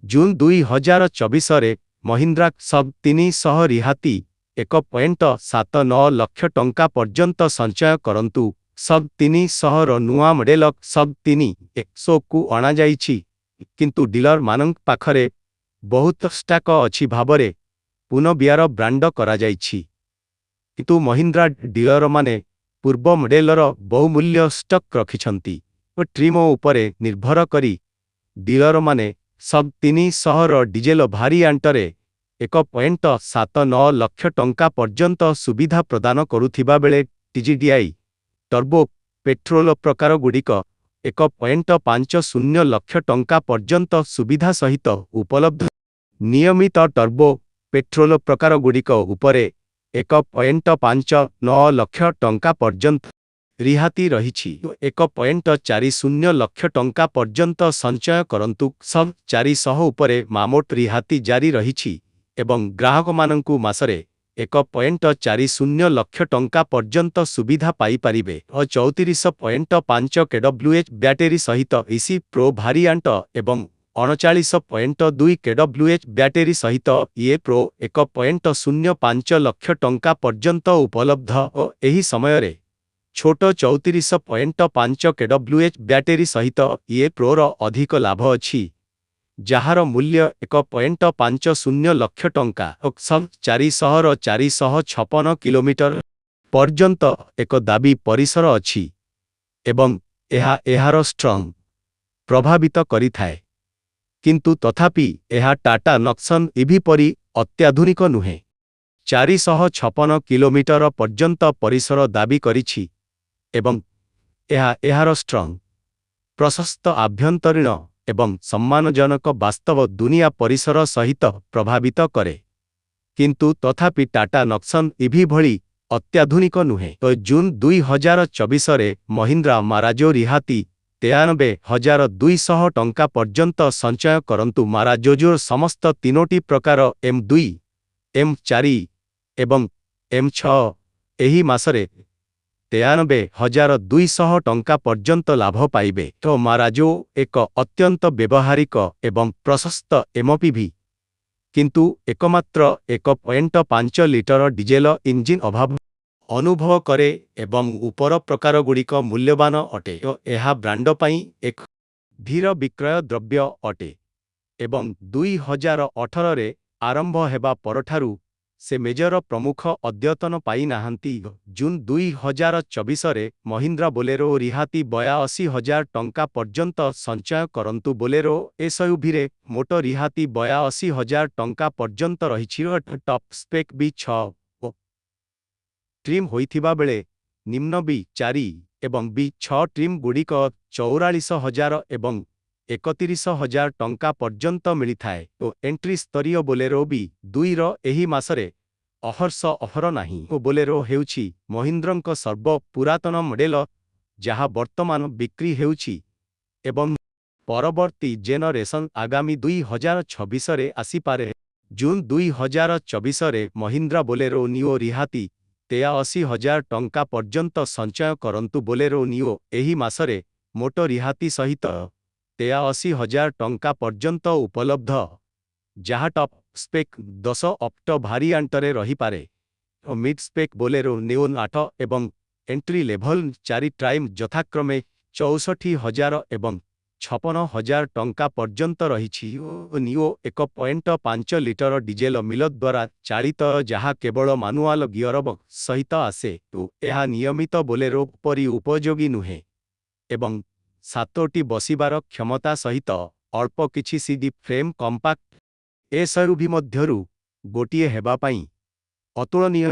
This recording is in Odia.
ଜୁନ୍ 2024ରେ ମହିନ୍ଦ୍ରା ଏକ୍ସୟୁଭି 300 ରିହାତି 1.79 ଲକ୍ଷ ଟଙ୍କା ପର୍ଯ୍ୟନ୍ତ ସଞ୍ଚୟ କରନ୍ତୁ। ଏକ୍ସୟୁଭି 300ର ନୂଆ ମଡେଲ ଏକ୍ସୟୁଭି 3XOକୁ ଅଣାଯାଇଛି, କିନ୍ତୁ ଡିଲରମାନଙ୍କ ପାଖରେ ବହୁତ ଷ୍ଟକ୍ ଅଛି ଭାବରେ ପୁନର୍ବାର ବ୍ରାଣ୍ଡ କରାଯାଇଛି। କିନ୍ତୁ ମହିନ୍ଦ୍ରା ଡିଲରମାନେ ପୂର୍ବ ମଡେଲର ବହୁମୂଲ୍ୟ ଷ୍ଟକ୍ ରଖିଛନ୍ତି ଓ ଟ୍ରିମ ଉପରେ ନିର୍ଭର କରି ଡିଲରମାନେ ଏକ୍ସୟୁଭି 300ର ଡିଜେଲ ଭାରିଆଣ୍ଟରେ 1.79 ଲକ୍ଷ ଟଙ୍କା ପର୍ଯ୍ୟନ୍ତ ସୁବିଧା ପ୍ରଦାନ କରୁଥିବା ବେଳେ ଟିଜିଡିଆଇ ଟର୍ବୋ ପେଟ୍ରୋଲ ପ୍ରକାରଗୁଡ଼ିକ 1.50 ଲକ୍ଷ ଟଙ୍କା ପର୍ଯ୍ୟନ୍ତ ସୁବିଧା ସହିତ ଉପଲବ୍ଧ। ନିୟମିତ ଟର୍ବୋ ପେଟ୍ରୋଲ ପ୍ରକାରଗୁଡ଼ିକ ଉପରେ 1.59 ଲକ୍ଷ ଟଙ୍କା ପର୍ଯ୍ୟନ୍ତ ରିହାତି ରହିଛି। 1.40 ଲକ୍ଷ ଟଙ୍କା ପର୍ଯ୍ୟନ୍ତ ସଞ୍ଚୟ କରନ୍ତୁ। ଏକ୍ସୟୁଭି 400 ଉପରେ ମୋଟ ରିହାତି ଜାରି ରହିଛି ଏବଂ ଗ୍ରାହକମାନଙ୍କୁ ମାସରେ 1.40 ଲକ୍ଷ ଟଙ୍କା ପର୍ଯ୍ୟନ୍ତ ସୁବିଧା ପାଇପାରିବେ ଓ 34.5 କେଡବ୍ଲ୍ୟୁଏଚ୍ ବ୍ୟାଟେରୀ ସହିତ ଇସି ପ୍ରୋ ଭାରିଆଣ୍ଟ ଏବଂ 39.2 କେଡବ୍ଲ୍ୟୁଏଚ୍ ବ୍ୟାଟେରୀ ସହିତ ଇଏ ପ୍ରୋ 1.05 ଲକ୍ଷ ଟଙ୍କା ପର୍ଯ୍ୟନ୍ତ ଉପଲବ୍ଧ ଓ ଏହି ସମୟରେ ଛୋଟ 34.5 କେଡବ୍ଲ୍ୟୁଏଚ୍ ବ୍ୟାଟେରୀ ସହିତ ଇଏ ପ୍ରୋର ଅଧିକ ଲାଭ ଅଛି, ଯାହାର ମୂଲ୍ୟ 1.50 ଲକ୍ଷ ଟଙ୍କା। ଏକ୍ସୟୁଭି 400ର 456 କିଲୋମିଟର ପର୍ଯ୍ୟନ୍ତ ଏକ ଦାବି ପରିସର ଅଛି ଏବଂ ଏହା ଏହାର ଷ୍ଟ୍ରଙ୍ଗ ପ୍ରଭାବିତ କରିଥାଏ, କିନ୍ତୁ ତଥାପି ଏହା ଟାଟା ନେକ୍ସନ୍ ଇଭି ପରି ଅତ୍ୟାଧୁନିକ ନୁହେଁ। 456 କିଲୋମିଟର ପର୍ଯ୍ୟନ୍ତ ପରିସର ଦାବି କରିଛି ଏବଂ ଏହା ଏହାର ଷ୍ଟ୍ରଙ୍ଗ, ପ୍ରଶସ୍ତ ଆଭ୍ୟନ୍ତରୀଣ ଏବଂ ସମ୍ମାନଜନକ ବାସ୍ତବ ଦୁନିଆ ପରିସର ସହିତ ପ୍ରଭାବିତ କରେ, କିନ୍ତୁ ତଥାପି ଟାଟା ନେକ୍ସନ୍ ଇଭି ଭଳି ଅତ୍ୟାଧୁନିକ ନୁହେଁ। ତ ଜୁନ୍ 2024ରେ ମହିନ୍ଦ୍ରା ମାରାଜୋ ରିହାତି 93,200 ଟଙ୍କା ପର୍ଯ୍ୟନ୍ତ ସଞ୍ଚୟ କରନ୍ତୁ। ମାରାଜୋର ସମସ୍ତ ତିନୋଟି ପ୍ରକାର ଏମ୍ 2, ଏମ୍ 4 ଏବଂ ଏମ୍ 6 ଏହି ମାସରେ 93,200 ଟଙ୍କା ପର୍ଯ୍ୟନ୍ତ ଲାଭ ପାଇବେ। ତ ମାରାଜୋ ଏକ ଅତ୍ୟନ୍ତ ବ୍ୟବହାରିକ ଏବଂ ପ୍ରଶସ୍ତ ଏମପିଭି, କିନ୍ତୁ ଏକମାତ୍ର 1.5 ଲିଟର ଡିଜେଲ ଇଞ୍ଜିନ୍ ଅଭାବ ଅନୁଭବ କରେ ଏବଂ ଉପର ପ୍ରକାରଗୁଡ଼ିକ ମୂଲ୍ୟବାନ ଅଟେ ଓ ଏହା ବ୍ରାଣ୍ଡ ପାଇଁ ଏକ ଧୀର ବିକ୍ରୟ ଦ୍ରବ୍ୟ ଅଟେ ଏବଂ 2018ରେ ଆରମ୍ଭ ହେବା ପରଠାରୁ ସେ ମେଜର ପ୍ରମୁଖ ଅଦ୍ୟତନ ପାଇନାହାନ୍ତି। ଜୁନ୍ 2024ରେ ମହିନ୍ଦ୍ରା ବୋଲେରୋ ରିହାତି 82,000 ଟଙ୍କା ପର୍ଯ୍ୟନ୍ତ ସଞ୍ଚୟ କରନ୍ତୁ। ବୋଲେରୋ ଏସୟୁଭିରେ ମୋଟ ରିହାତି 82,000 ଟଙ୍କା ପର୍ଯ୍ୟନ୍ତ ରହିଛି। ଟପ୍ ସ୍ପେକ୍ ବି 6 ଟ୍ରିମ୍ ହୋଇଥିବା ବେଳେ ନିମ୍ନ ବି 4 ଏବଂ ବି 6 ଟ୍ରିମ୍ ଗୁଡ଼ିକ 44,000 ଏବଂ 31,000 ଟଙ୍କା ପର୍ଯ୍ୟନ୍ତ ମିଳିଥାଏ ଓ ଏଣ୍ଟ୍ରି ସ୍ତରୀୟ ବୋଲେରୋ ବି 2ର ଏହି ମାସରେ ଅଫର୍ସ ଅଫର ନାହିଁ। ଓ ବୋଲେରୋ ହେଉଛି ମହିନ୍ଦ୍ରଙ୍କ ସର୍ବ ପୁରାତନ ମଡେଲ, ଯାହା ବର୍ତ୍ତମାନ ବିକ୍ରି ହେଉଛି ଏବଂ ପରବର୍ତ୍ତୀ ଜେନରେସନ୍ ଆଗାମୀ 2026ରେ ଆସିପାରେ। ଜୁନ୍ 2024ରେ ମହିନ୍ଦ୍ରା ବୋଲେରୋ ନିଓ ରିହାତି 83,000 ଟଙ୍କା ପର୍ଯ୍ୟନ୍ତ ସଞ୍ଚୟ କରନ୍ତୁ। ବୋଲେରୋ ନିଓ ଏହି ମାସରେ ମୋଟ ରିହାତି ସହିତ 83,000 ଟଙ୍କା ପର୍ଯ୍ୟନ୍ତ ଉପଲବ୍ଧ, ଯାହା ଟପ୍ ସ୍ପେକ୍ 10 ଅପ୍ଟ ଭାରିଆଣ୍ଟରେ ରହିପାରେ ଓ ମିଡ୍ ସ୍ପେକ୍ ବୋଲେରୋ ନିଓ 8 ଏବଂ ଏଣ୍ଟ୍ରି ଲେଭଲ୍ 4 ଟ୍ରିମ୍ ଯଥାକ୍ରମେ 64,000 ଏବଂ 56,000 ଟଙ୍କା ପର୍ଯ୍ୟନ୍ତ ରହିଛି। ଓ ନିଓ 1.5 ଲିଟର ଡିଜେଲ ମିଲ ଦ୍ୱାରା ଚାଳିତ, ଯାହା କେବଳ ମାନୁଆଲ ଗିଅରବକ୍ସ ସହିତ ଆସେ ଓ ଏହା ନିୟମିତ ବୋଲେରୋ ପରି ଉପଯୋଗୀ ନୁହେଁ ଏବଂ ସାତୋଟି ବସିବାର କ୍ଷମତା ସହିତ ଅଳ୍ପ କିଛି ସିଡି ଫ୍ରେମ୍ କମ୍ପାକ୍ଟ ଏସୟୁଭି ମଧ୍ୟରୁ ଗୋଟିଏ ହେବା ପାଇଁ ଅତୁଳନୀୟ।